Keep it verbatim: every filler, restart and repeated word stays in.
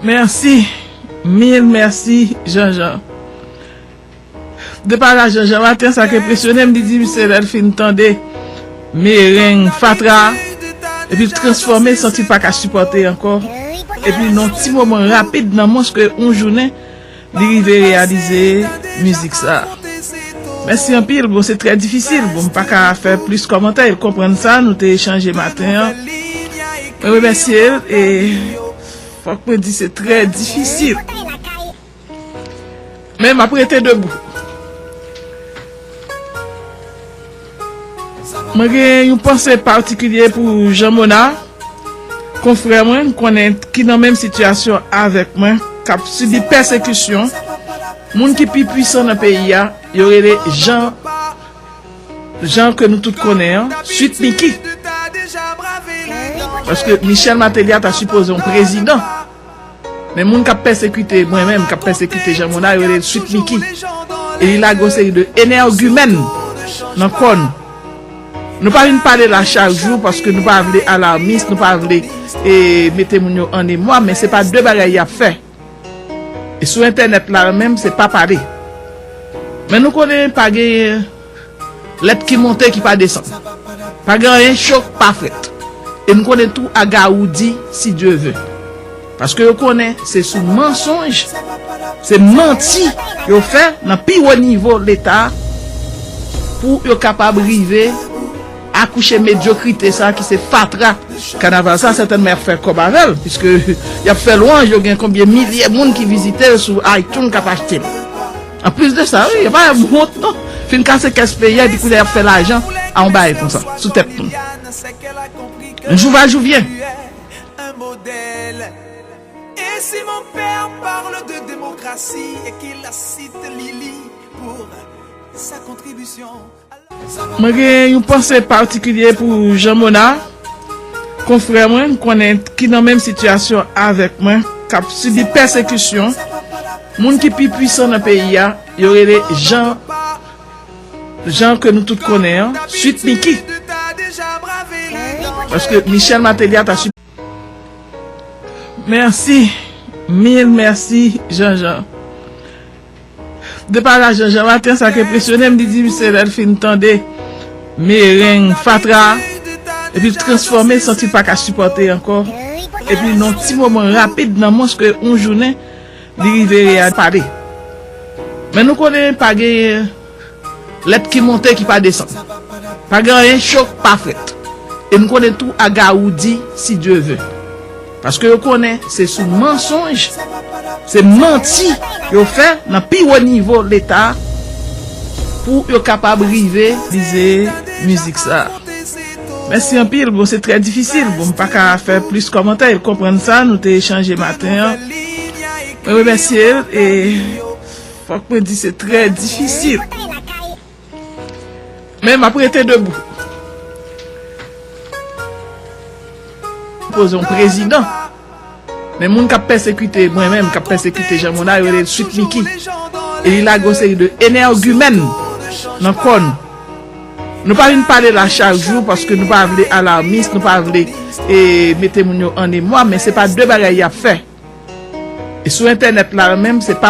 Mèsi, mil mèsi, Janjan. Depa la Janjan maten, sa k enpresyone m, li di misye lè l fin tande mereng fatra, epi l transfòme, santi l pa ka sipòte ankò. Epi nan ti moman rapid, nan mwens ke yon jounen, li rive reyalize mizik sa. Mèsi anpil, bon, se trè difisil. Bon, m pa ka fè plis kòmantè, l konprann sa, nou te echanje maten an. Mwen remèsye l, e fòk mwen di se trè difisil. Men m ap rete debou. Mwen gen yon panse patikilye pou Jean Mona, konfrè mwen, m konnen ki nan menm sitiyasyon avèk mwen, k ap sibi pèsekisyon. Moun ki pi pwisan nan peyi a, yo rele Jean, Jean ke nou tout konnen an, Sweet Micky. Paske Michel Martelly a ta sipoze yon prezidan. Men moun k ap pèsekite mwen menm, k ap pèsekite Jean Mona, yo rele l Sweet Micky. E li lage yon seri de enègimèn nan kò n. Nou pa vin pale la chak jou paske nou pa vle alarmis, nou pa vle, e, mete moun yo an emwa, men se pa de bagay y ap fè. E sou entènèt la menm, se pa pale. Men nou konnen pa genyen lèt ki monte ki pa desann. Pa gen anyen cho k pa fèt. E nou konnen tou aga ou di, si Dye ve. Paske yo konnen se sou mansonj, se manti yo fè nan pi wo nivo Leta pou yo kapab rive akouche medyokrite sa ki se fatra. Kanaval sa, sètènman, y ap fè kòb avè l, piske y ap fè lwanj, yo gen konbyen milye moun ki vizite l sou iTunes k ap achte l. Anplis de sa, wi, y ap pa wont non. Fin kase kès peyi a, epi kounye a y ap fè lajan a yon bagay konsa, sou tèt moun. Un jour va, jour vient. Et si mon père parle de démocratie et qu'il cite Lili pour sa contribution. Mwen gen yon panse patikilye pou Jean Mona, konfrè mwen, m konnen ki nan menm sitiyasyon avèk mwen, k ap sibi pèsekisyon. Moun ki pi pwisan nan peyi a, yo rele Jean, Jean ke nou tout konnen an, Sweet Micky. Paske Michel Martelly a ta sip-, mèsi, mil mèsi, Jean Jean. Depa la Janjan maten, sa k enpresyone m, li di misye lè l fin tande mereng fatra, epi l transfòme, l santi l pa ka sipòte ankò. Epi nan ti moman rapid, nan mwens ke yon jounen, li rive reyalize pale. Men nou konnen pa genyen lèt ki monte ki pa desann. Pa gen anyen cho k pa fèt. E nou konnen tou aga ou di, si Dye ve. Paske yo konnen se sou mansonj, se manti yo fè nan pi wo nivo Leta pou yo kapab rive vize mizik sa. Mèsi anpil. Bon, se trè difisil. Bon, m pa ka fè plis kòmantè. L konprann sa, nou te echanje maten an. Mwen remèsye l e fòk mwen di se trè difisil. Men m ap rete debou. Poze yon prezidan. Men moun k ap pèsekite mwen menm, k ap pèsekite Jean Mona, yo rele l Sweet Micky. E li lage yon seri de enègimèn nan kò n. Nou pa vin pale la chak jou paske nou pa vle alarmis, nou pa vle, e, mete moun yo an emwa, men se pa de bagay y ap fè. E sou entènèt la menm, se pa